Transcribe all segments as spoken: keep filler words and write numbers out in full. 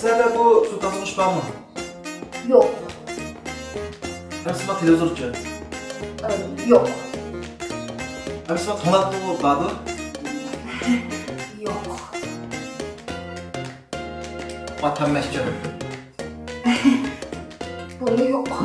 سىلەردە بۇ سۇ تاسقۇچ بارمۇ؟ يوق. ئەمسە بۇ تېلېۋىزورچۇ؟ ئە، يوق. ئەمسە بۇ توڭلاتقۇ باردۇ؟ يوق. بۇ تەممەشچۇ؟ بۇمۇ يوق.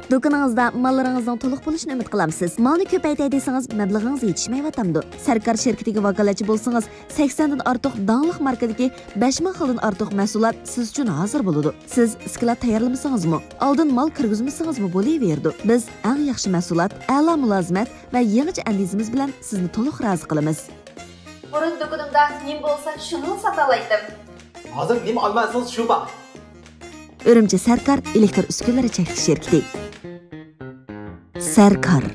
دۇكىنىڭىزدا ماللىرىڭىزنىڭ تولۇق بولۇشىنى ئۈمىد قىلامسىز؟ مالنى كۆپەيتەي دېسىڭىز، مەبلىغىڭىز يېتىشمەيۋاتامدۇ؟ سەركار شىركىتىگە ۋاكالەتچى بولسىڭىز، سەكسەندىن ئارتۇق داڭلىق ماركىدىكى بەش مىڭ خىلدىن ئارتۇق مەھسۇلات سىز ئۈچۈن ھازىر بولىدۇ. سىز ئىسكىلات تەييارلىمىسىڭىزمۇ، ئالدىن مال كىرگۈزمىسىڭىزمۇ بولۇۋېرىدۇ. بىز ئەڭ ياخشى مەھسۇلات، ئەلا مۇلازىمەت ۋە يېڭىچە ئەندىزىمىز بىلەن سىزنى تولۇق رازى قىلىمىز. بۇرۇن دۇكىنىمدا نېمە بولسا شۇنىلا ساتالايتتىم. ھازىر نېمە ئالما دېسىڭىز شۇ بار. ئۈرۈمچى سەركار ئېلېكتر ئۈسكۈنىلىرى چەكلىك شىركىتى. سەركار.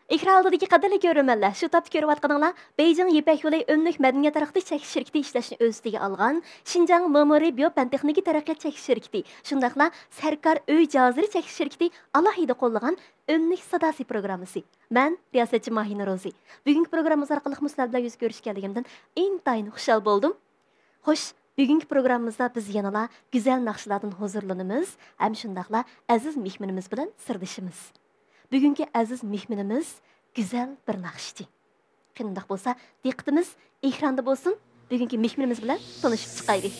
ئېكران ئالدىدىكى قەدىرلىك كۆرۈرمەنلەر، شۇ تاپتا كۆرۈۋاتقىنىڭلار بېيجىڭ يىپەك يولى ئۆملۈك مەدەنىيەت تارقىتىش چەكلىك شىركىتى ئىشلەشنى ئۆز ئۈستىگە ئالغان شىنجاڭ مېمورىي بىيو پەن تېخنىكا تەرەققىيات چەكلىك شىركىتى، شۇنداقلا سەركار ئۆي جاھازلىرى چەكلىك شىركىتى ئالاھىدە قوللىغان ئۆملۈك ساداسى پروگراممىسى. مەن رىياسەتچى ماھىنۇر روزى. بۈگۈنكى پروگراممىمىز ئارقىلىق سىلەر بىلەن يۈز كۆرۈشكەنلىكىمدىن ئىنتايىن خۇشال بولدۇم. خوش، بۈگۈنكى پروگراممىمىزدا بىز يەنىلا گۈزەل ناخشىلاردىن ھۇزۇرلىنىمىز ھەم شۇنداقلا ئەزىز مېھمىنىمىز بىلەن سىردىشىمىز. بۈگۈنكى ئەزىز مېھمىنىمىز گۈزەل بىر ناخشىچى. قېنى ئۇنداق بولسا، دىققىتىمىز ئېكراندا بولسۇن. بۈگۈنكى مېھمىنىمىز بىلەن تونۇشۇپ چىقايلى.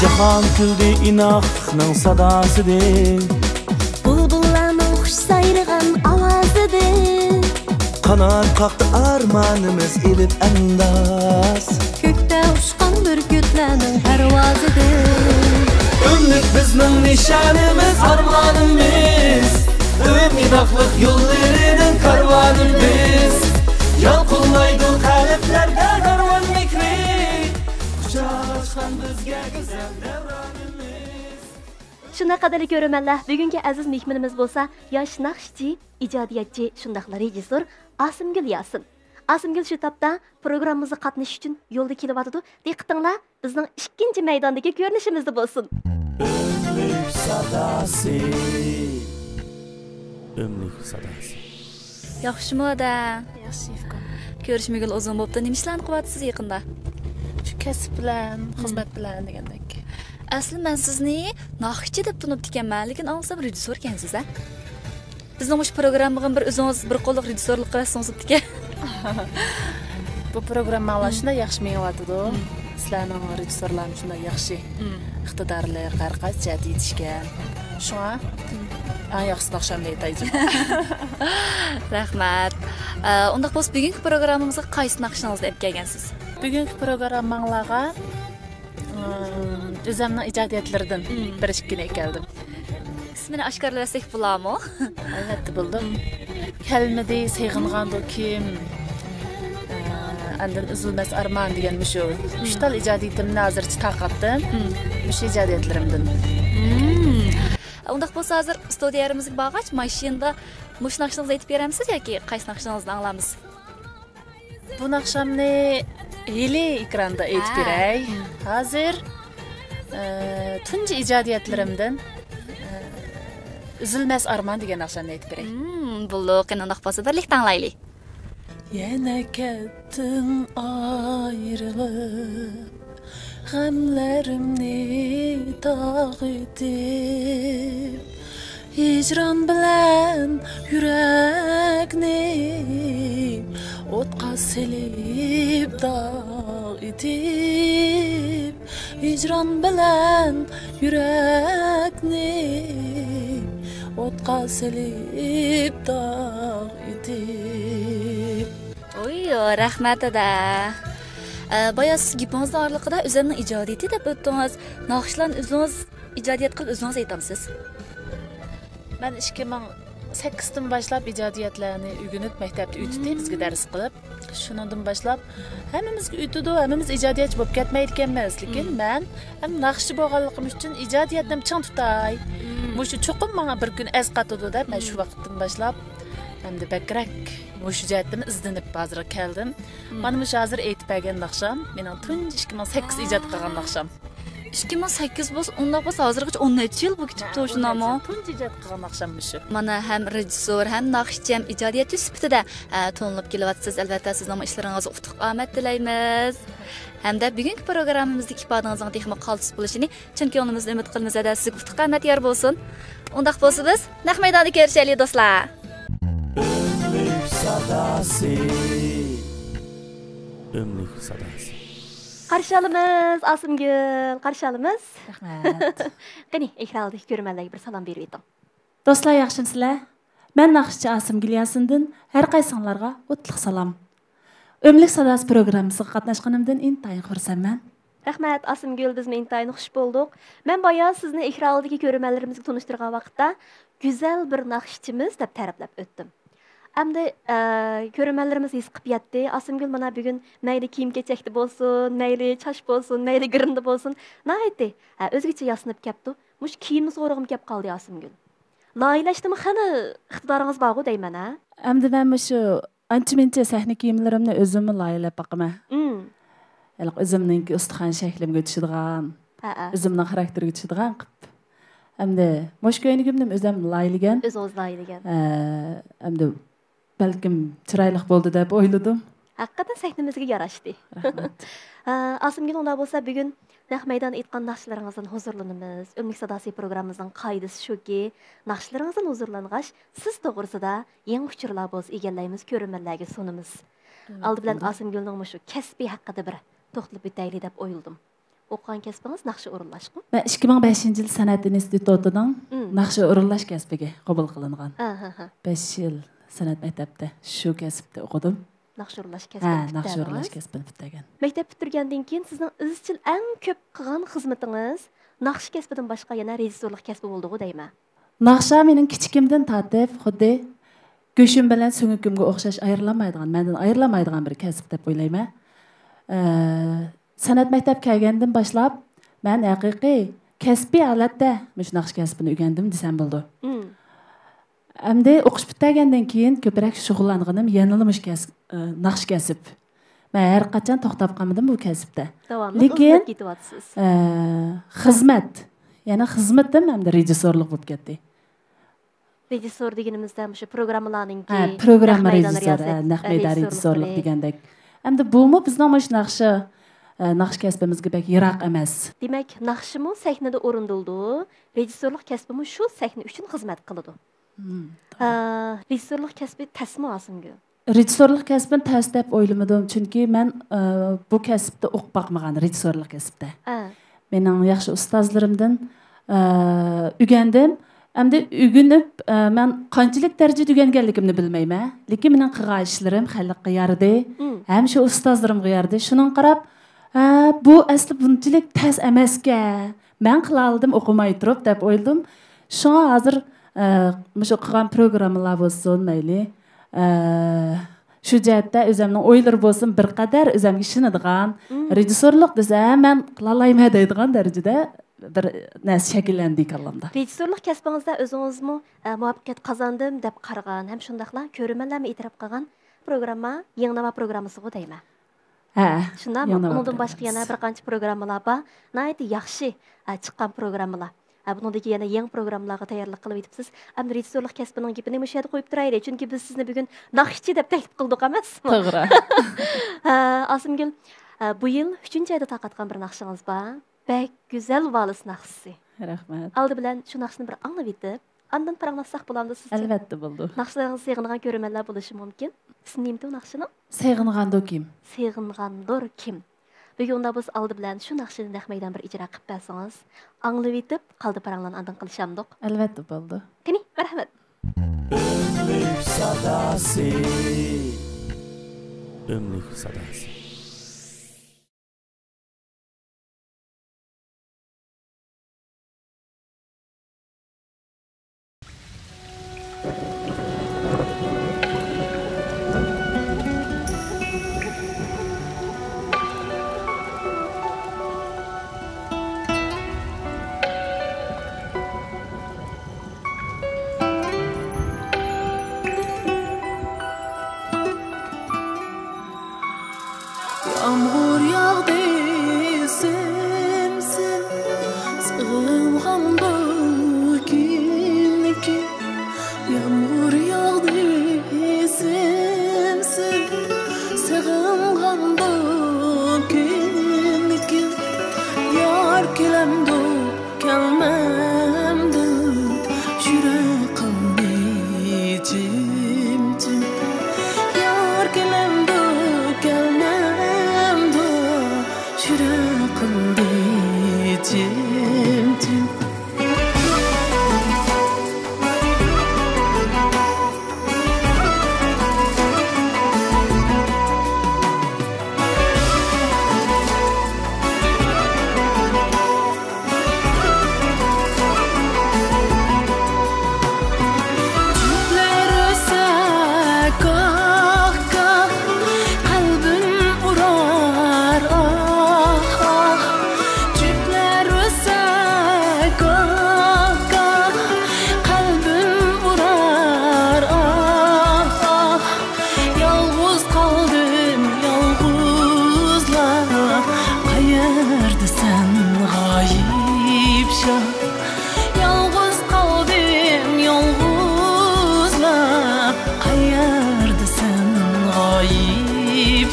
جاھان كۈلدى ئىناقلىقنىڭ ساداسىدىن. بۇلبۇللارنىڭ خۇش سايرىغان ئاۋازىدىن. قانات قاقتى ئارمانىمىز ئېلىپ ئەنداز. كۆكتە ئۇچقان بۈركۈتلەرنىڭ پەرۋازىدىن. ئۆملۈك بىزنىڭ نىشانىمىز، ئارمانىمىز. ئۆمىداقلىق يوللىرىنىڭ كارۋانى بىز. يالقۇنلايدۇ قەلبلەردە دەرۋەن مېھرى. قۇچاق ئاچقان بىزگە گۈزەل دەۋرانىمىز. شۇنداق قەدىرلىك كۆرۈرمەنلەر، بۈگۈنكى ئەزىز مېھمىنىمىز بولسا ياش ناخشىچى، ئىجادىيەتچى، شۇنداقلا رېژىسسور ئاسىمگۈل ياسىن. ئاسىمگۈل شۇ تاپتا پروگراممىمىزغا قاتنىشىش ئۈچۈن يولدا كېلىۋاتىدۇ. دىققىتىڭلار بىزنىڭ ئىككىنچى مەيداندىكى كۆرۈنۈشىمىزدە بولسۇن. ئۆملۈك ساداسى. ئۆملۈك ساداسى. ياخشىمۇ ئادە؟ ياخشى، ئۇكام. كۆرۈشمىگىلى ئۇزۇن بوپتۇ. نېمە ئىشلارنى قىلىۋاتىسىز يېقىندا؟ شۇ كەسىپ بىلەن، خىزمەت بىلەن دېگەندەك. ئەسلى مەن سىزنى ناخشىچى دەپ تونۇپتىكەنمەن، لېكىن ئاڭلىسام رېژىسسور ئىكەنسىز، ھە؟ بىزنىڭ مۇشۇ پروگراممىغىمۇ بىر ئۆزىڭىز بىر قوللۇق رېژىسسورلۇق قىلىۋەتسىڭىز بوپتىكەن. بۇ پروگرامماڭلار شۇنداق ياخشى مېڭىۋاتىدۇ. سىلەرنىڭ رېژىسسورلارمۇ شۇنداق ياخشى، ئىقتىدارلىق، ھەر قايسى جەھەتتە يېتىشكەن. شۇڭا ئەڭ ياخشى ناخشامنى ئېيتاي جۇمۇ. رەھمەت. ئە، ئۇنداق بولسا بۈگۈنكى پروگراممىمىزغا قايسى ناخشىڭىزنى ئېلىپ كەلگەنسىز؟ بۈگۈنكى پروگرامماڭلارغا ئىم، ئۆزۈمنىڭ ئىجادىيەتلىرىدىن بىر ئىككىنى ئەكەلدىم. ئىسمىنى ئاشكارىلىۋەتسەك بولامۇ؟ ئەلۋەتتە بولىدۇ. كەلمىدى، سېغىنغاندۇ كىم؟ ئە، ئاندىن ئۈزۈلمەس ئارمان دېگەن مۇشۇ ئۈچ تال ئىجادىيىتىمنى ھازىرچە تارقاتتىم. مۇشۇ ئىجادىيەتلىرىمدىن. ئۇنداق بولسا ھازىر ستۇدىيەمىزگە بارغاچ ماشىنىدا مۇشۇ ناخشىڭىزنى ئېيتىپ بېرەمسىز ياكى قايسى ناخشىڭىزنى ئاڭلامىز؟ بۇ ناخشامنى ھېلى ئېكراندا ئېيتىپ بېرەي. ھازىر، ئى، تۇنجى ئىجادىيەتلىرىمدىن، ئى، ئۈزۈلمەس ئارمان دېگەن ناخشامنى ئېيتىپ بېرەي. بولدى، قېنى ئۇنداق بولسا بىرلىكتە ئاڭلايلى. يەنە كەتتىڭ ئايرىلىپ، غەملىرىمنى داغ ئېتىپ، ھىجران بىلەن يۈرەكنى ئوتقا سېلىپ داغ ئېتىپ، ھىجران بىلەن يۈرەكنى ئوتقا سېلىپ داغ ئېتىپ. ئۇي، رەھمەت، ھەدە. ئە، بايا سىز گېپىڭىزنىڭ ئارىلىقىدا ئۆزۈمنىڭ ئىجادىيىتى دەپ ئۆتتىڭىز. ناخشىلارنى ئۆزىڭىز ئىجادىيەت قىلىپ ئۆزىڭىز ئېيتامسىز؟ مەن ئىككى مىڭ سەككىزدىن باشلاپ ئىجادىيەتلەرنى ئۆگىنىپ، مەكتەپتە ئۆتۈتتى بىزگە دەرس قىلىپ. شۇنىڭدىن باشلاپ ھەممىمىزگە ئۆتىدۇ، ھەممىمىز ئىجادىيەتچى بولۇپ كەتمەيدىكەنمىز. لېكىن مەن ھەم ناخشىچى بولغانلىقىم ئۈچۈن ئىجادىيەتنى چىڭ تۇتاي. مۇشۇ چوقۇم ماڭا بىر كۈن ئەسقاتىدۇ دەپ، مەن شۇ ۋاقىتتىن باشلاپ ئەمدى بەكرەك مۇشۇ جەھەتتىمۇ ئىزدىنىپ ھازىر كەلدىم. مانا مۇشۇ ھازىر ئېيتىپ بەرگەن ناخشام مېنىڭ تۇنجى ئىككى مىڭ سەككىز ئىجاد قىلغان ناخشام. ئىككى مىڭ سەككىز بولسا، ئۇنداق بولسا ھازىرغىچە ئون نەچچە يىل بولۇپ كېتىپتۇ شۇنداقمۇ؟ تۇنجى ئىجاد قىلغان ناخشام مۇشۇ. مانا ھەم رېژىسسور، ھەم ناخشىچى، ھەم ئىجادىيەتچى سۈپىتىدە، ئە، تونۇلۇپ كېلىۋاتىسىز. ئەلۋەتتە، سىزنىڭ ئىشلىرىڭىزغا ئۇتۇق، ئامەت تىلەيمىز. ھەمدە بۈگۈنكى پروگراممىمىزدىكى ئىپادىڭىزنىڭ تېخىمۇ قالتىس بولۇشىنى چىن كۆڭلىمىزدىن ئۈمىد قىلىمىز ھەدە، سىزگە ئۇتۇق ئامەت يار بولسۇن. ئۇنداق بولسا بىز نەق مەيداندا كۆرۈشەيلى دوستلار. ئۆملۈك ساداسى. ئۆملۈك ساداسى. قارشى ئالىمىز ئاسىمگۈل، قارشى ئالىمىز. رەھمەت. قېنى، ئېكران ئالدىدىكى كۆرۈرمەنلەرگە بىر سالام بېرىۋېتىڭ. دوستلار، ياخشىمۇسىلەر؟ مەن ناخشىچى ئاسىمگۈل ياسىندىن ھەر قايسىڭلارغا ئوتلۇق سالام. ئۆملۈك ساداسى پروگراممىسىغا قاتناشقىنىمدىن ئىنتايىن خۇرسەنمەن. رەھمەت، ئاسىمگۈل، بىزمۇ ئىنتايىن خۇش بولدۇق. مەن بايا سىزنى ئېكران ئالدىدىكى كۆرۈرمەنلىرىمىزگە تونۇشتۇرغان ۋاقىتتا، گۈزەل بىر ناخشىچىمىز دەپ تەرىپلەپ ئۆتتۈم. ئەمدى، ئە، كۆرۈرمەنلىرىمىز ھېس قىپ يەتتى. ئاسىمگۈل مانا بۈگۈن مەيلى كىيىم-كېچەكتە بولسۇن، مەيلى چاچ بولسۇن، مەيلى گىرىمدا بولسۇن، ناھايىتى، ئە، ئۆزگىچە ياسىنىپ كەپتۇ. مۇشۇ كىيىمنى سورىغۇم كەپ قالدى، ئاسىمگۈل. لايىھەلەشتىمۇ خېلى ئىقتىدارىڭىز بارغۇ دەيمەن، ھە؟ ئەمدى مەن مۇشۇ ئانچە-مۇنچە سەھنە كىيىملىرىمنى ئۆزۈممۇ لايىھەلەپ باقىمەن. مم. ھېلىقى ئۆزۈمنىڭكى ئۇستىخان شەكلىمگە چۈشىدىغان، ھەئە. ئۆزۈمنىڭ خاراكتېرىگە چۈشىدىغان قىلىپ. ئەمدى مۇشۇ كۆينىكىمنى ئۆزۈم لايىھەلىگەن. ئۆزىڭىز لايىھەلىگەن. ھە، ئەمدى بەلكىم چىرايلىق بولدى دەپ ئويلىدىم. ھەقىقەتەن سەھنىمىزگە ياراشتى. رەھمەت. ھە، ئاسىمگۈل، ئۇنداق بولسا بۈگۈن نەق مەيداندا ئېيتقان ناخشىلىرىڭىزدىن ھۇزۇرلىنىمىز. ئۆملۈك ساداسى پروگراممىمىزنىڭ قائىدىسى شۇكى، ناخشىلىرىڭىزدىن ھۇزۇرلانغاچ، سىز توغرىسىدا يېڭى ئۇچۇرلار بولسا ئېگەللەيمىز، كۆرۈرمەنلەرگە سۇنىمىز. ئالدى بىلەن ئاسىمگۈلنىڭ مۇشۇ كەسپى ھەققىدە بىر توختىلىپ ئۆتەيلى دەپ ئويلىدىم. ئوقۇغان كەسپىڭىز ناخشا ئورۇنلاشقۇ؟ مەن ئىككى مىڭ بەشىنچى يىل سەنئەت ئىنستىتۇتىنىڭ مم. ناخشا ئورۇنلاش كەسپىگە قوبۇل قىلىنغان. ئاھاھا. بەش يىل سەنئەت مەكتەپتە شۇ كەسىپتە ئوقۇدۇم. ناخشا ئورۇنلاش ھە، كەسپىنى ناخشا ئورۇنلاش پۈتتۈردىڭىز. كەسپىنى پۈتتۈرگەن. مەكتەپ پۈتتۈرگەندىن كېيىن سىزنىڭ ئىزچىل ئەڭ كۆپ قىلغان خىزمىتىڭىز ناخشا كەسپىدىن باشقا يەنە رېژىسسورلۇق كەسپى بولدىغۇ دەيمەن. ناخشا مېنىڭ كىچىكىمدىن تارتىپ خۇددى گۆشۈم بىلەن سۆڭىكىمگە ئوخشاش ئايرىلالمايدىغان، مەندىن ئايرىلالمايدىغان بىر كەسىپ دەپ ئويلايمەن. ئە، سەنئەت مەكتەپ كەلگەندىن باشلاپ مەن ھەقىقىي كەسپىي ھالەتتە مۇشۇ ناخشا كەسپىنى ئۆگەندىم دېسەم بولىدۇ. مم. ئەمدى ئوقۇش پۈتتۈرگەندىن كېيىن كۆپرەك شۇغۇللانغىنىم يەنىلا مۇشۇ كەس-، ئە، ناخشا كەسىپ. مەن ھەر قاچان توختاپ قالمىدىم بۇ كەسىپتە. داۋاملىق لېكىن، ئىزدەپ كېتىۋاتىسىز. ئە، خىزمەت، يەنە خىزمىتىم ئەمدى رېژىسسورلۇق بولۇپ كەتتى. رېژىسسور دېگىنىمىزدە مۇشۇ پروگراممىلارنىڭكى ھە، پروگرامما نەق مەيدان رېژىسسورى، رىياسەت، ھە، نەق ئە، مەيدان رېژىسسورلۇقلىرى. رېژىسسورلۇق دېگەندەك. ئەمدى بۇمۇ بىزنىڭ مۇشۇ ناخشا، ئە، ناخشا كەسپىمىزگە بەك يىراق ئەمەس. دېمەك، ناخشىمۇ سەھنىدە ئورۇندىلىدۇ، رېژىسسورلۇق كەسپىمۇ شۇ سەھنە ئۈچۈن خىزمەت قىلىدۇ. مم، ئە، توغرا. رېژىسسورلۇق كەسپى تەسمۇ، ئاسىمگۈل؟ رېژىسسورلۇق كەسپىنى تەس دەپ ئويلىمىدىم، چۈنكى مەن، ئە، بۇ كەسىپتە ئوقۇپ باقمىغان، رېژىسسورلۇق كەسپىدە. ئە. مېنىڭ ياخشى ئۇستازلىرىمدىن، ئە، ئۆگەندىم. ئەمدى ئۆگىنىپ، ئە، مەن قانچىلىك دەرىجىدە ئۆگەنگەنلىكىمنى بىلمەيمەن. لېكىن مېنىڭ قىلغان ئىشلىرىم خەلققە يارىدى. مم. ھەم شۇ ئۇستازلىرىمغا يارىدى. شۇنىڭغا قاراپ، ھە، بۇ ئەسلى بۇنچىلىك تەس ئەمەسكەن. مەن قىلالىدىم ئوقۇماي تۇرۇپ دەپ ئويلىدىم. شۇڭا ھازىر، ئە، مۇشۇ قىلغان پروگراممىلار بولسۇن، مەيلى، ئە، شۇ جەھەتتە ئۆزەمنىڭ ئويلىرى بولسۇن، بىر قەدەر ئۆزەمگە ئىشىنىدىغان، مم. رېژىسسورلۇق دېسە، ھە، مەن قىلالايمەن دەيدىغان دەرىجىدە بىر نەرسە شەكىللەندى كاللامدا. رېژىسسورلۇق كەسپىڭىزدە ئۆزىڭىزمۇ، ئە، مۇۋەپپەقىيەت قازاندىم دەپ قارىغان ھەم شۇنداقلا كۆرۈرمەنلەرمۇ ئېتىراپ قىلغان پروگرامما يېڭى ناۋا پروگراممىسىغۇ دەيمەن. ھە، شۇنداقمۇ؟ يېڭى ناۋا ئۇنىڭدىن باشقا يەنە پروگراممىمىز. بىر قانچە پروگراممىلار بار. ناھايىتى ياخشى، ئە، چىققان پروگراممىلار. ئە، بۇنىڭدىن كېيىن يەنە يېڭى پروگراممىلارغا تەييارلىق قىلىۋېتىپسىز. ئەمدى رېژىسسورلۇق كەسپىنىڭ گېپىنى مۇشۇ يەردە قويۇپ تۇرايلى. چۈنكى بىز سىزنى بۈگۈن ناخشىچى دەپ تەكلىپ قىلدۇق ئەمەسمۇ؟ توغرا. ھە، ئاسىمگۈل، ئە، بۇ يىل ئۈچىنچى ئايدا تارقاتقان بىر ناخشىڭىز بار. بەك گۈزەل ۋالىس ناخشىسى. رەھمەت. ئالدى بىلەن شۇ ناخشىنى بىر ئاڭلىۋېتىپ، ئاندىن پاراڭلاشساق بولامدۇ سىزچە؟ ئەلۋەتتە بولىدۇ. ناخشىلىرىڭىزنى سېغىنغان كۆرۈرمەنلەر بولۇشى مۇمكىن. ئىسمى نېمىدى ئۇ ناخشىنىڭ؟ سېغىنغاندۇ كىم. سېغىنغاندۇر كىم. بۈگۈن ئۇنداق بولسا ئالدى بىلەن شۇ ناخشىنى نەق مەيدان بىر ئىجرا قىلىپ بەرسىڭىز، ئاڭلىۋېتىپ، قالدى پاراڭلارنى ئاندىن قىلىشامدۇق؟ ئەلۋەتتە بولىدۇ. قېنى، مەرھەمەت. ئۆملۈك ساداسى. ئۆملۈك ساداسى.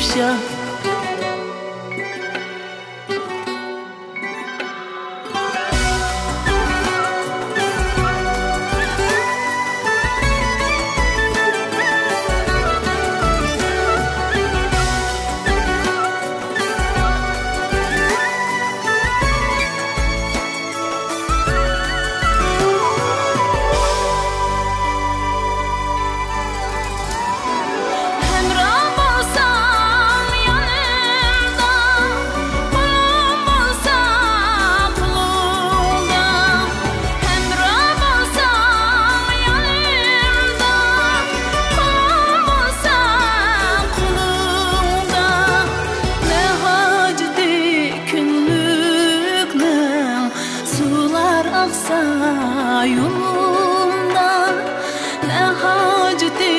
شاھ. ھەمراھ بولساڭ يېنىمدا، قۇلۇم بولساڭ قولۇڭدا. ھەمراھ بولساڭ يېنىمدا، قۇلۇم بولساڭ قولۇڭدا. نە ھاجىتى كۈنلۈكنىڭ، سۇلار ئاقسا يولۇمدا، نە ھاجىتى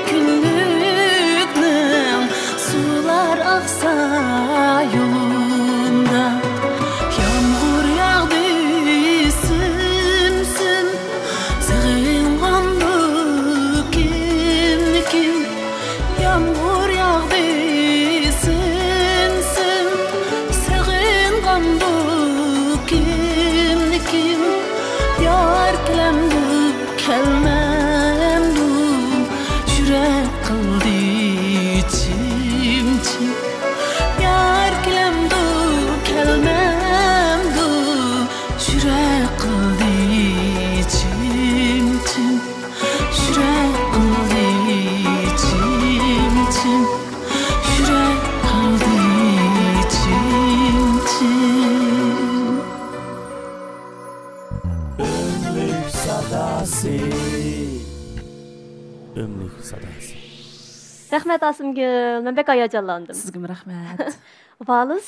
كۈنلۈكنىڭ، سۇلار ئاقسا يولۇمدا. يامغۇر ياغدى سىم سىم، سېغىنغاندۇ كىم كىم. يامغۇر ياغدى سىم سىم، سېغىنغاندۇ كىم كىم. يار كېلەمدۇ كەلمەمدۇ، يۈرەك قىلدى چىم چىم. يار كېلەمدۇ كەلمەمدۇ، يۈرەك قىلدى چىم چىم. يۈرەك قىلدى چىم چىم، يۈرەك قىلدى چىم چىم. ئۆملۈك ساداسى. ئۆملۈك ساداسى. رەھمەت، ئاسىمگۈل، مەن بەك ھاياجانلاندىم. سىزگىمۇ رەھمەت. ۋالىس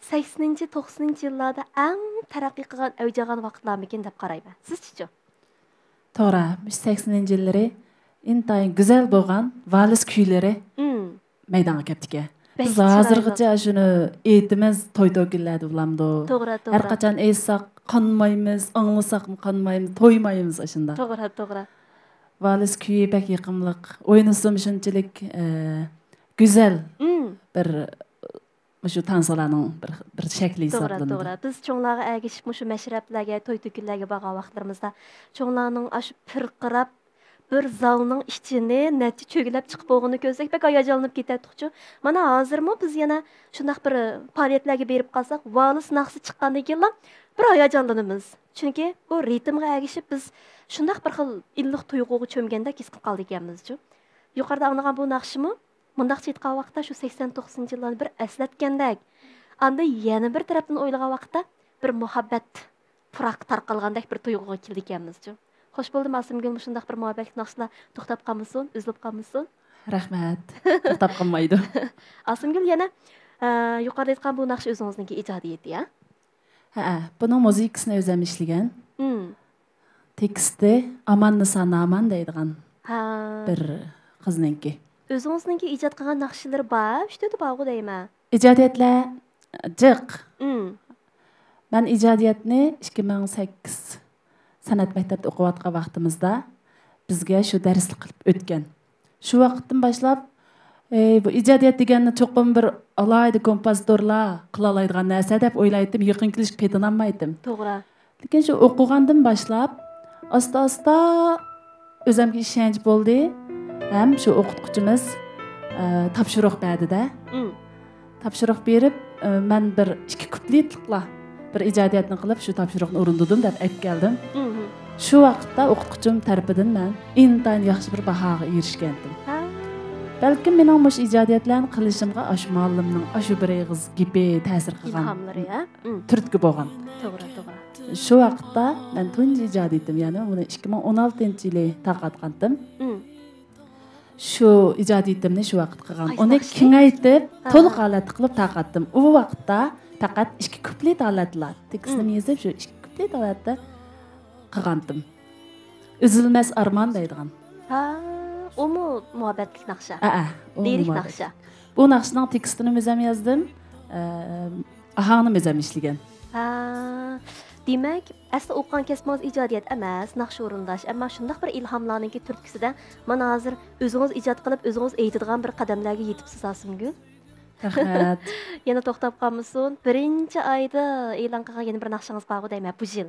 سەكسىنىنچى، توقسىنىنچى يىللاردا ئەڭ تەرەققىي قىلغان، ئەۋج ئالغان ۋاقىتلارمىكىن دەپ قارايمەن. سىزچىچۇ؟ توغرا، مۇشۇ سەكسىنىنچى يىللىرى ئىنتايىن گۈزەل بولغان ۋالىس كۈيلىرى مم. مەيدانغا كەپتىكەن. بەك بىز چىرايلىق. ھازىرغىچە شۇنى ئېيتىمىز، توي-توكۇنلاردا بولامدۇ؟ توغرا، توغرا. ھەر قاچان ئېيتساق قانمايمىز، ئاڭلىساقمۇ قانمايمىز، تويمايمىز ئاشۇنداق. توغرا، توغرا. ۋالىس كۈيى بەك يېقىملىق. ئوينىسىمۇ شۇنچىلىك، ئە، گۈزەل. مم. بىر مۇشۇ تانسىلارنىڭ بىر، بىر شەكلى توغرا، ھېسابلىنىدۇ. توغرا. بىز چوڭلارغا ئەگىشىپ مۇشۇ مەشرەپلەرگە، توي-تۆكۈنلەرگە بارغان ۋاقىتلىرىمىزدا چوڭلارنىڭ ئاشۇ پىرقىراپ، بىر زالنىڭ ئىچىنى نەچچە چۆگىلەپ چىقىپ بولغىنىنى كۆرسەك، بەك ھاياجانلىنىپ كېتەتتۇقچۇ. مانا ھازىرمۇ بىز يەنە شۇنداق بىر پائالىيەتلەرگە بېرىپ قالساق، ۋالىس ناخشىسى چىققاندىن كېيىنلا بىر ھاياجانلىنىمىز. چۈنكى بۇ رىتىمغا ئەگىشىپ بىز شۇنداق بىر خىل ئىللىق تۇيغۇغا چۆمگەندەك ھېس قىلىپ قالىدىكەنمىزچۇ. يۇقىرىدا ئاڭلىغان بۇ ناخشىمۇ مۇنداقچە ئېيتقان ۋاقىتتا، شۇ سەكسەن توقسىنىنچى يىللارنى بىر ئەسلەتكەندەك، ئاندىن يەنە بىر تەرەپتىن ئويلىغان ۋاقىتتا، بىر مۇھەببەت پۇراقى تارقالغاندەك بىر تۇيغۇغا كېلىدىكەنمىزچۇ. خوش بولدۇم، ئاسىمگۈل، مۇشۇنداق بىر مۇھەببەتلىك ناخشىلار توختاپ قالمىسۇن، ئۈزۈلۈپ قالمىسۇن. رەھمەت. توختاپ قالمايدۇ. ئاسىمگۈل، يەنە، ئە، يۇقىرىدا ئېيتقان بۇ ناخشا ئۆزىڭىزنىڭكى ئىجادىيىتى، ھە؟ ھەئە، بۇنىڭ مۇزىكىسىنى ئۆزۈم ئىشلىگەن. مم. تېكىستى ئاماننىسا نامان دەيدىغان ھا. بىر قىزنىڭكى. ئۆزىڭىزنىڭكى ئىجاد قىلغان ناخشىلىرى بار، ئۈچ تۆتى بارغۇ دەيمەن. ئىجادىيەتلەر جىق. مم. مەن ئىجادىيەتنى ئىككى مىڭ سەككىز سەنئەت مەكتەپتە ئوقۇۋاتقان ۋاقتىمىزدا بىزگە شۇ دەرسلىك قىلىپ ئۆتكەن. شۇ ۋاقىتتىن باشلاپ، ئەي، بۇ ئىجادىيەت دېگەننى چوقۇم بىر ئالاھىدە كومپوزىتورلا قىلالايدىغان نەرسە دەپ ئويلايتتىم، يېقىن كېلىشكە پېتىنالمايتتىم. توغرا. لېكىن شۇ ئوقۇغاندىن باشلاپ، ئاستا-ئاستا ئۆزەمگە ئىشەنچ بولدى. ھەم شۇ ئوقۇتقۇچىمىز، ئە، تاپشۇرۇق بەردى-دە. مم. تاپشۇرۇق بېرىپ، ئە، مەن بىر ئىككى كۇپلېتلىقلا بىر ئىجادىيەتنى قىلىپ، شۇ تاپشۇرۇقنى ئورۇندىدىم دەپ ئەكەلدىم. مم. شۇ ۋاقىتتا ئوقۇتقۇچىم تەرىپىدىن مەن ئىنتايىن ياخشى بىر باھاغا ئېرىشكەنتىم. ھا. بەلكىم مېنىڭ مۇشۇ ئىجادىيەتلەرنى قىلىشىمغا ئاشۇ مۇئەللىمنىڭ ئاشۇ بىر ئېغىز گېپى تەسىر قىلغان. ئىلھاملىرى، ھە؟ مم. تۈرتكە بولغان. توغرا، توغرا. شۇ ۋاقىتتا مەن تۇنجى ئىجادىيىتىم، يەنى ئۇنى ئىككى مىڭ ئون ئالتىنچى يىلى تارقاتقانتىم. مم. شۇ ئىجادىيىتىمنى شۇ ۋاقىت قىلغان. قايسى ئۇنى ناخشا؟ كېڭەيتىپ، ئاھا. تولۇق ھالەتتە قىلىپ تارقاتتىم. ئۇ ۋاقىتتا پەقەت ئىككى كۇپلېت ھالەتتىلا، تېكىستىنى مم. يېزىپ، شۇ ئىككى كۇپلېت ھالەتتە قىلغانتىم. ئۈزۈلمەس ئارمان دەيدىغان. ھا، ئۇمۇ مۇھەببەتلىك ناخشا. ھەئە، ئۇ لىرىك مۇھەببەت. ناخشا. بۇ ناخشىنىڭ تېكىستىنىمۇ ئۆزۈم يازدىم. ئە، ئاھاڭنىمۇ ئۆزۈم ئىشلىگەن. ھا، دېمەك، ئەسلى ئوقۇغان كەسپىڭىز ئىجادىيەت ئەمەس، ناخشا ئورۇنداش، ئەمما شۇنداق بىر ئىلھاملارنىڭكى تۈرتكىسىدە مانا ھازىر ئۆزىڭىز ئىجاد قىلىپ، ئۆزىڭىز ئېيتىدىغان بىر قەدەملەرگە يېتىپسىز، ئاسىمگۈل. رەھمەت. يەنە توختاپ قالمىسۇن. بىرىنچى ئايدا ئېلان قىلغان يەنە بىر ناخشىڭىز بارغۇ دەيمەن، بۇ يىل.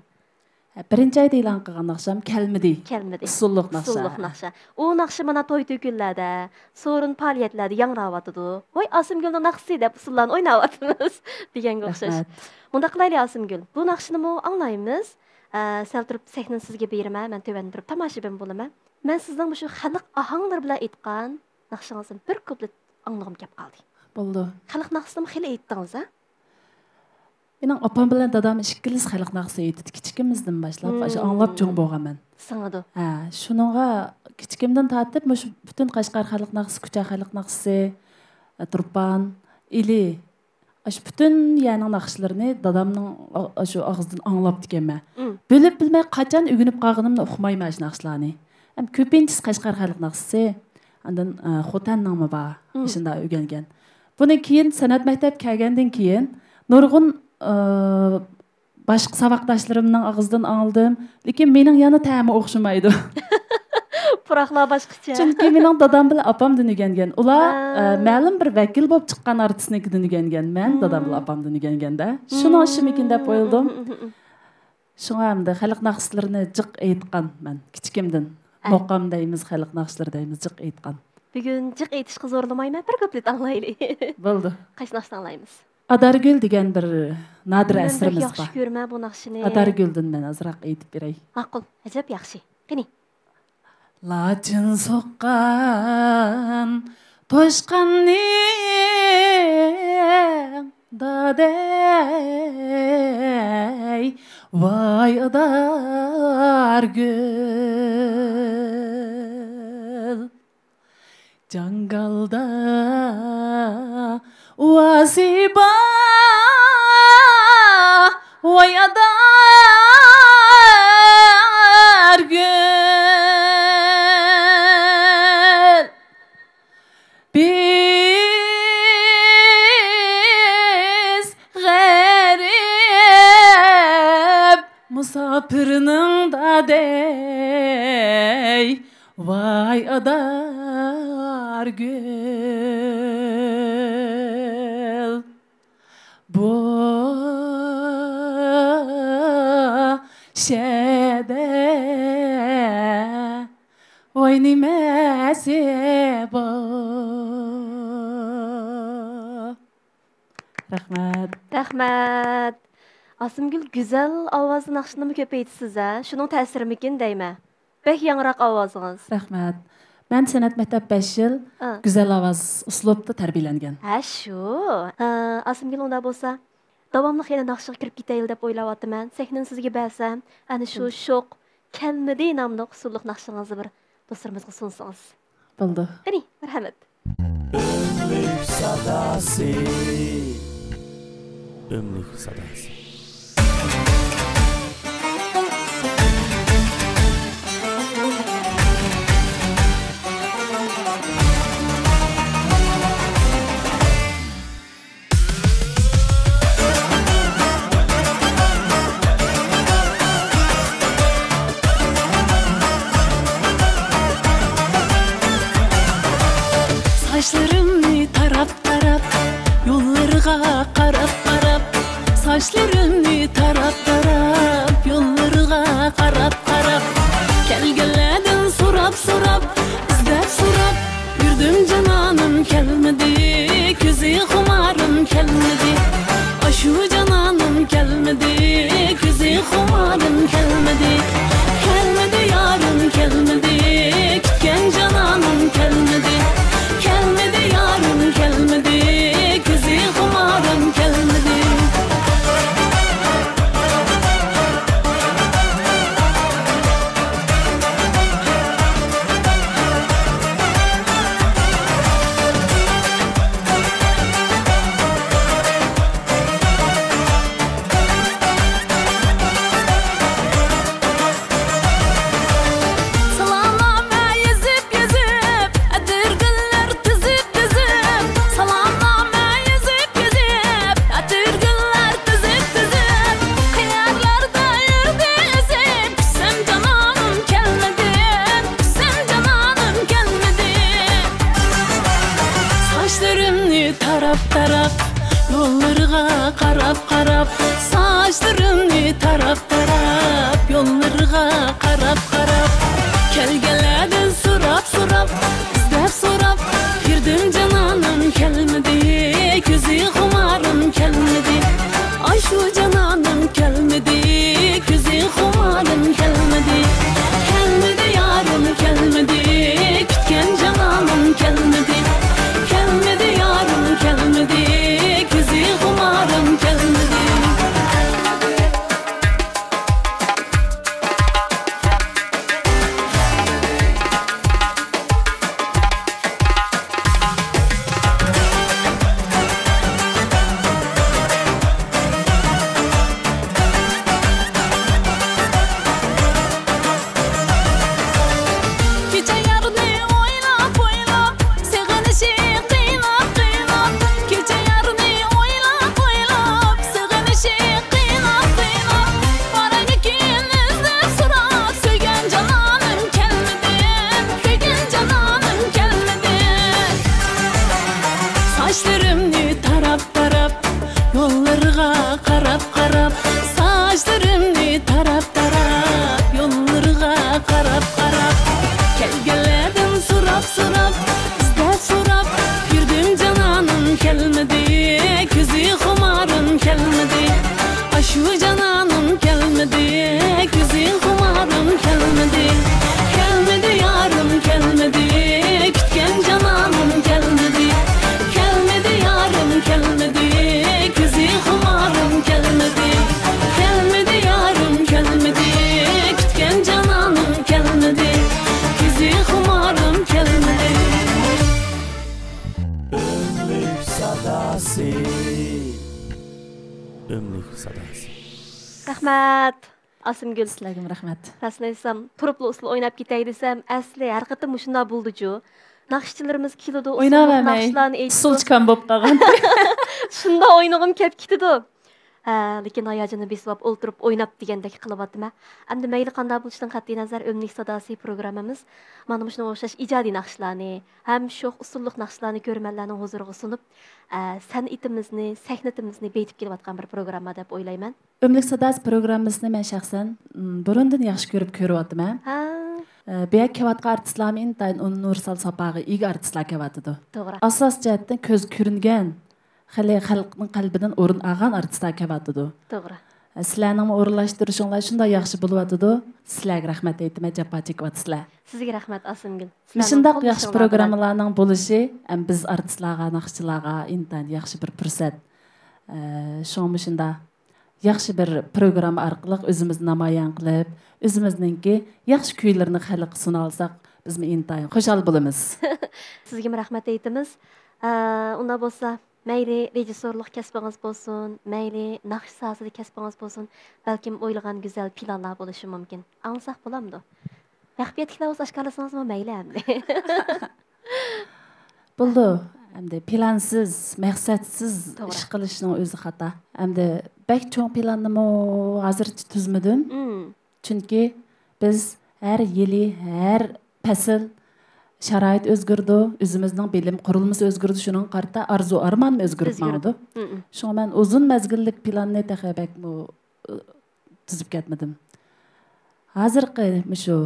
ھە، بىرىنچى ئايدا ئېلان قىلغان ناخشام كەلمىدى. كەلمىدى. ئۇسسۇللۇق ناخشا. ئۇسسۇللۇق ناخشا. ئۇ ناخشا مانا توي-تۆكۈنلەردە، سورۇن پائالىيەتلەردە ياڭراۋاتىدۇ. «ۋاي، ئاسىمگۈلنىڭ ناخشىسى» دەپ ئۇسسۇللارنى ئويناۋاتىمىز دېگەنگە ئوخشاش. رەھمەت. مۇنداق قىلايلى، ئاسىمگۈل. بۇ ناخشىنىمۇ ئاڭلايمىز. ئە، سەل تۇرۇپ سەھنىنى سىزگە بېرىمەن، مەن تۆۋەندە تۇرۇپ تاماشىبىن بولىمەن. مەن سىزنىڭ مۇشۇ خەلق ئاھاڭلىرى بىلەن ئېيتقان ناخشىڭىزدىن بىر كۇپلېت ئاڭلىغۇم كەپ قالدى. بولىدۇ. خەلق ناخشىسىنىمۇ خېلى ئېيتتىڭىز، ھە؟ مېنىڭ ئاپام بىلەن دادام ئىككىلىسى خەلق ناخشىسى ئېيتىدۇ. كىچىكىمىزدىن باشلاپ، ئاشۇ مم. ئاڭلاپ چوڭ بولغان مەن. سىڭىدۇ. ھە، شۇنىڭغا كىچىكىمدىن تارتىپ مۇشۇ پۈتۈن قەشقەر خەلق ناخشىسى، كۇچا خەلق ناخشىسى، تۇرپان، ئىلى، ئاشۇ پۈتۈن يەرنىڭ ناخشىلىرىنى دادامنىڭ ئا-، ئاشۇ ئاغزىدىن ئاڭلاپتىكەنمەن. مم. بىلىپ بىلمەي قاچان ئۆگىنىپ قالغىنىمنى ئۇقمايمەن ئاشۇ ناخشىلارنى. ھەم كۆپىنچىسى قەشقەر خەلق ناخشىسى، ئاندىن، ئە، خوتەننىڭمۇ بار، مم. شۇنداق ئۆگەنگەن. بۇنىڭ كېيىن سەنئەت مەكتەپ كەلگەندىن كېيىن نۇرغۇن، ئە، باشقا ساۋاقداشلىرىمنىڭ ئاغزىدىن ئاڭلىدىم، لېكىن مېنىڭ يەنە تەمى ئوخشىمايدۇ. پۇراقلار باشقىچە. چۈنكى مېنىڭ دادام بىلەن ئاپامدىن ئۆگەنگەن. ئۇلار، ھە. ئە، مەلۇم بىر ۋەكىل بولۇپ چىققان ئارتىستنىڭكىدىن ئۆگەنگەن. مەن مم. دادام بىلەن ئاپامدىن ئۆگەنگەندە. شۇنىڭ ئىشىمىكىن دەپ ئويلىدىم. مم، مم، مم، مم. شۇڭا ئەمدى خەلق ناخشىلىرىنى جىق ئېيتقان مەن كىچىكىمدىن. ئە. مۇقام دەيمىز، خەلق ناخشىلىرى دەيمىز، جىق ئېيتقان. بۈگۈن جىق ئېيتىشقا زورلىمايمەن، بىر كۇپلېت ئاڭلايلى. بولىدۇ. قايسى ناخشىنى ئاڭلايمىز؟ ئادارگۈل دېگەن بىر نادىر ئەسىرىمىز بار. مەن بەك ياخشى كۆرىمەن بۇ ناخشىنى. ئادارگۈلدىن مەن ئازراق ئېيتىپ بېرەي. ماقۇل، ئەجەب ياخشى. قېنى. لاچىن سوققان توشقاننىڭ دادەي، ۋاي ئادارگۈل. جاڭگالدا ئۇۋاسى بار، ۋاي ئادارگۈل. بىز غەرىب مۇساپىرنىڭ دادەي، ۋاي ئادارگۈل، بۇ شەدە ۋاي نېمەسى بار؟ رەھمەت. رەھمەت. ئاسىمگۈل، گۈزەل ئاۋازدا ناخشىنىمۇ كۆپ ئېيتىسىز ھە؟ شۇنىڭ تەسىرىمىكىن دەيمەن. بەك ياڭراق ئاۋازىڭىز. رەھمەت. مەن سەنئەت مەكتەپ بەش يىل ئا. گۈزەل ئاۋاز ئۇسلۇبىدا تەربىيەلەنگەن. ھە، شۇ. ئا، ئاسىمگۈل، ئۇنداق بولسا، داۋاملىق يەنە ناخشىغا كىرىپ كېتەيلى دەپ ئويلاۋاتىمەن. سەھنىنى سىزگە بەرسەم، ئەنە شۇ مم. شوق كەلمىدى ناملىق ئۇسسۇللۇق ناخشىڭىزنى بىر دوستلىرىمىزغا سۇنسىڭىز. بولىدۇ. قېنى، مەرھەمەت. ئۆملۈك ساداسى. ئۆملۈك ساداسى. ساچلىرىمنى تاراپ-تاراپ، يوللىرىغا قاراپ-قاراپ، ساچلىرىمنى تاراپ-تاراپ، يوللىرىغا قاراپ-قاراپ، كەلگەنلەردىن سوراپ-سوراپ، ئىزدەپ-سوراپ يۈردۈم، جانانىم كەلمىدى، كۆزى خۇمارىم كەلمىدى. ئاشۇ جانانىم كەلمىدى، كۆزى خۇمارىم كەلمىدى. كەلمىدى يارىم كەلمىدى، كۈتكەن جانانىم كەلمىدى. كەلمىدى يارىم كەلمىدى، كۆزى خۇمارىم كەلمىدى. تاراپ، يوللىرىغا قاراپ قاراپ، ساچلىرىمنى تاراپ تاراپ، يوللىرىغا قاراپ قاراپ، كەلگەنلەردىن سوراپ سوراپ، ئىزدەپ سوراپ يۈردۈم، جانانىم كەلمىدى، كۆزى خۇمارىم كەلمىدى. ئاشۇ جانانىم كەلمىدى، كۆزى خۇمارىم كەلمىدى. كەلمىدى يارىم كەلمىدى، كۈتكەن جانانىم كەلمىدى. كەلمىدى يارىم كەلمىدى، كۆزى خۇمارىم كەلمىدى. كېچە يارنى ئويلاپ ئويلاپ، سېغىنىشى قىيناپ قىيناپ، كېچە يارنى ئويلاپ ئويلاپ، سېغىنىشى قىيناپ قىيناپ، بارارمىكىن ئىزدەپ سوراپ، سۆيگەن جانانىم كەلمىدى، سۆيگەن جانانىم كەلمىدى. ساچلىرىمنى تاراپ تاراپ، يوللىرىغا قاراپ قاراپ، ساچلىرىمنى تاراپ تاراپ، يوللىرىغا قاراپ قاراپ، كەلگەنلەردىن سوراپ سوراپ، ئىزدەپ سوراپ يۈردۈم، جانانىم كەلمىدى، كۆزى خۇمارىم كەلمىدى. ئاشۇ جانانىم كەلمىدى، كۆزى خۇمارىم كەلمىدى. كەلمىدى يارىم كەلمىدى، كۈتكەن جانانىم كەلمىدى. كەلمىدى يارىم كەلمىدى، كۆزى خۇمارىم كەلمىدى. كەلمىدى يارىم كەلمىدى، كۈتكەن جانانىم كەلمىدى. كۆزى خۇمارىم كەلمىدى. ئۆملۈك ساداسى. ئۆملۈك ساداسى. رەھمەت. ئاسىمگۈل. سىلەرگىمۇ رەھمەت. راستىنى ئېيتسام، تۇرۇپلا ئۇسسۇل ئويناپ كېتەي دېسەم، ئەسلى ھەر قېتىم مۇشۇنداق بولىدۇچۇ. ناخشىچىلىرىمىز كېلىدۇ، ئۇسسۇللۇق ئويناۋەرمەي. ناخشىلارنى ئېيتىدۇ. ئۇسسۇلچىكام بولۇپ قالغان. شۇنداق ئوينىغۇم كەپ كېتىدۇ. ھە، لېكىن ھاياجىنىنى بېسىۋاپ ئولتۇرۇپ ئويناپ دېگەندەك قىلىۋاتىمەن. ئەمدى مەيلى قانداق بولۇشىدىن قەتئىينەزەر، ئۆملۈك ساداسى پروگراممىمىز مانا مۇشۇنىڭغا ئوخشاش ئىجادىي ناخشىلارنى ھەم شوخ ئۇسسۇللۇق ناخشىلارنى كۆرۈرمەنلەرنىڭ ھۇزۇرىغا سۇنۇپ، ئە، سەنئىتىمىزنى، سەھنىتىمىزنى بېيىتىپ كېلىۋاتقان بىر پروگرامما دەپ ئويلايمەن. ئۆملۈك ساداسى پروگراممىسىنى مەن شەخسەن، م، بۇرۇندىن ياخشى كۆرۈپ كۆرۈۋاتىمەن. ھە. ئە، بۇ يەرگە كېلىۋاتقان ئارتىسلارمۇ ئىنتايىن ئۇنىۋېرسال ساپاغا ئىگە ئارتىسلار كېلىۋاتىدۇ. توغرا. ئاساس جەھەتتىن كۆزگە كۆرۈنگەن، خېلى خەلقنىڭ قەلبىدىن ئورۇن ئالغان ئارتىسلار كېلىۋاتىدۇ. توغرا. ئە، سىلەرنىڭمۇ ئورۇنلاشتۇرۇشۇڭلار شۇنداق ياخشى بولۇۋاتىدۇ. سىلەرگە رەھمەت ئېيتىمەن، جاپا چېكىۋاتىسىلەر. سىزگە رەھمەت، ئاسىمگۈل. سىلەرنىڭ مۇشۇنداق ياخشى قوللىشىڭلار بىلەن پروگراممىلارنىڭ بولۇشى ھەم بىز ئارتىسلارغا، ناخشىچىلارغا ئىنتايىن ياخشى بىر پۇرسەت. ئە، شۇڭا مۇشۇنداق ياخشى بىر پروگرامما ئارقىلىق ئۆزىمىزنى نامايان قىلىپ، ئۆزىمىزنىڭكى ياخشى كۈيلىرىنى خەلققە سۇنالىساق، بىزمۇ ئىنتايىن خۇشال بولىمىز. سىزگىمۇ رەھمەت ئېيتىمىز. ئە، ئۇنداق بولسا، مەيلى رېژىسسورلۇق كەسپىڭىز بولسۇن، مەيلى ناخشا ساھەسىدە كەسپىڭىز بولسۇن، بەلكىم ئويلىغان گۈزەل پىلانلار بولۇشى مۇمكىن. ئاڭلىساق بولامدۇ؟ مەخپىيەتلىكلەر بولسا ئاشكارىلىسىڭىزمۇ مەيلى ئەمدى. بولىدۇ. ئەمدى پىلانسىز، مەقسەتسىز توغرا. ئىش قىلىشنىڭ ئۆزى خاتا. ئەمدى بەك چوڭ پىلاننىمۇ ھازىرچە تۈزمىدىم. مم. چۈنكى بىز ھەر يىلى، ھەر پەسىل شارائىت ئۆزگىرىدۇ، ئۆزىمىزنىڭ بىلىم قۇرۇلمىسى ئۆزگىرىدۇ، شۇنىڭغا قارىتا ئارزۇ ئارمانمۇ ئۆزگىرىپ ئۆزگىرىدۇ. ماڭىدۇ. مم. شۇڭا مەن ئۇزۇن مەزگىللىك پىلاننى تېخى بەكمۇ، ئۇ، تۈزۈپ كەتمىدىم. ھازىرقى مۇشۇ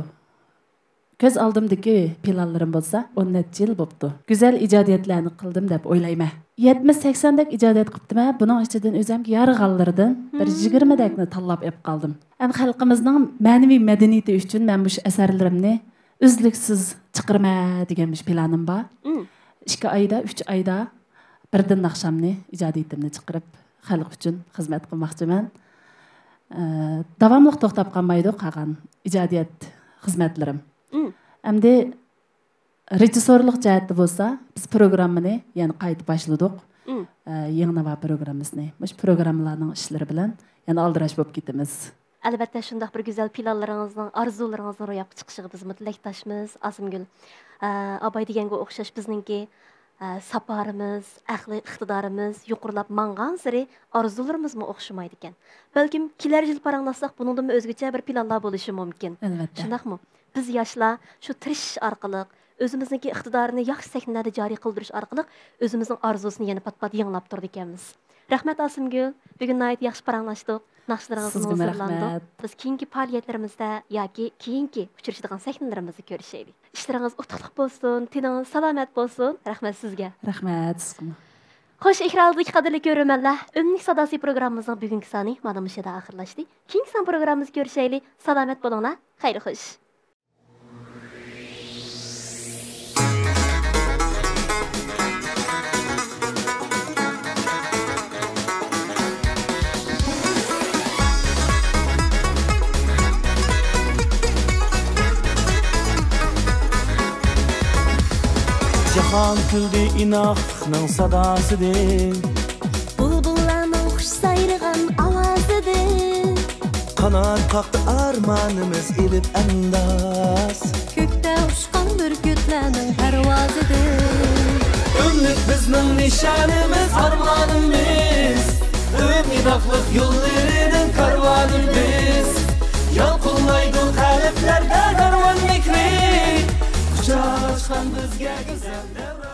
كۆز ئالدىمدىكى پىلانلىرىم بولسا ئون نەچچە يىل بوپتۇ. گۈزەل ئىجادىيەتلەرنى قىلدىم دەپ ئويلايمەن. يەتمىش سەكسەندەك ئىجادىيەت قىپتىمەن. بۇنىڭ ئىچىدىن ئۆزۈمگە يارىغانلىرىدىن بىر مم. يىگىرمىدەكنى تاللاپ ئېلىپ قالدىم. ھەم خەلقىمىزنىڭ مەنىۋى مەدەنىيىتى ئۈچۈن مەن مۇشۇ ئەسەرلىرىمنى ئۈزلۈكسىز چىقىرىمەن دېگەن مۇشۇ پىلانىم بار. مم. ئىككى ئايدا، ئۈچ ئايدا بىردىن ناخشامنى، ئىجادىيىتىمنى چىقىرىپ، خەلق ئۈچۈن خىزمەت قىلماقچىمەن. ئە، داۋاملىق توختاپ قالمايدۇ قالغان ئىجادىيەت خىزمەتلىرىم. مم. ئەمدى رېژىسسورلۇق جەھەتتە بولسا، بىز پروگراممىنى يەنە قايتا باشلىدۇق. مم. ئە، يېڭى ناۋا پروگراممىسىنى. مۇشۇ پروگراممىلارنىڭ ئىشلىرى بىلەن يەنە ئالدىراش بولۇپ كېتىمىز. ئەلۋەتتە، شۇنداق بىر گۈزەل پىلانلىرىڭىزنىڭ، ئارزۇلىرىڭىزنىڭ روياپقا چىقىشىغا بىزمۇ تىلەكداشمىز، ئاسىمگۈل. ئە، ئاباي دېگەنگە ئوخشاش بىزنىڭكى، ئە، ساپارىمىز، ئەقلىي ئىقتىدارىمىز يۇقىرىلاپ ماڭغانسېرى ئارزۇلىرىمىزمۇ ئوخشىمايدىكەن. بەلكىم كېلەر يىل پاراڭلاشساق بۇنىڭدىنمۇ ئۆزگىچە بىر پىلانلار بولۇشى مۇمكىن. ئەلۋەتتە. شۇنداقمۇ؟ بىز ياشلار شۇ تىرىشىش ئارقىلىق، ئۆزىمىزنىڭكى ئىقتىدارىنى ياخشى سەھنىلەردە جارى قىلدۇرۇش ئارقىلىق ئۆزىمىزنىڭ ئارزۇسىنى يەنە پات-پات يېڭىلاپ تۇرىدىكەنمىز. رەھمەت، ئاسىمگۈل. بۈگۈن ناھايىتى ياخشى پاراڭلاشتۇق. ناخشىلىرىڭىزدىن سىزگىمۇ ھۇزۇرلاندۇق. رەھمەت. بىز كېيىنكى پائالىيەتلىرىمىزدە ياكى كېيىنكى ئۇچرىشىدىغان سەھنىلىرىمىزدە كۆرۈشەيلى. ئىشلىرىڭىز ئۇتۇقلۇق بولسۇن، تېنىڭىز سالامەت بولسۇن. رەھمەت سىزگە. رەھمەت سىزگىمۇ. خوش، ئېكران ئالدىدىكى قەدىرلىك كۆرۈرمەنلەر، ئۈمىدلىك ساداسى پروگراممىمىزنىڭ بۈگۈنكى سانى مانا مۇشۇ يەردە ئاخىرلاشتى. كېيىنكى سان پروگراممىمىزدا كۆرۈشەيلى. سالامەت بولۇڭلار. خەير خوش. جاھان كۈلدى ئىناقلىقنىڭ ساداسىدىن. بۇلبۇللارنىڭ خۇش سايرىغان ئاۋازىدىن. قانات قاقتى ئارمانىمىز ئېلىپ ئەنداز. كۆكتە ئۇچقان بۈركۈتلەرنىڭ پەرۋازىدىن. ئۈمىد بىزنىڭ نىشانىمىز، ئارمانىمىز. ئۈمىد ئىناقلىق يوللىرىنىڭ كارۋانى بىز. يالقۇنلايدۇ قەلبلەردە دەۋران مېھرى. قۇچاق ئاچقان بىزگە گۈزەل دەۋر.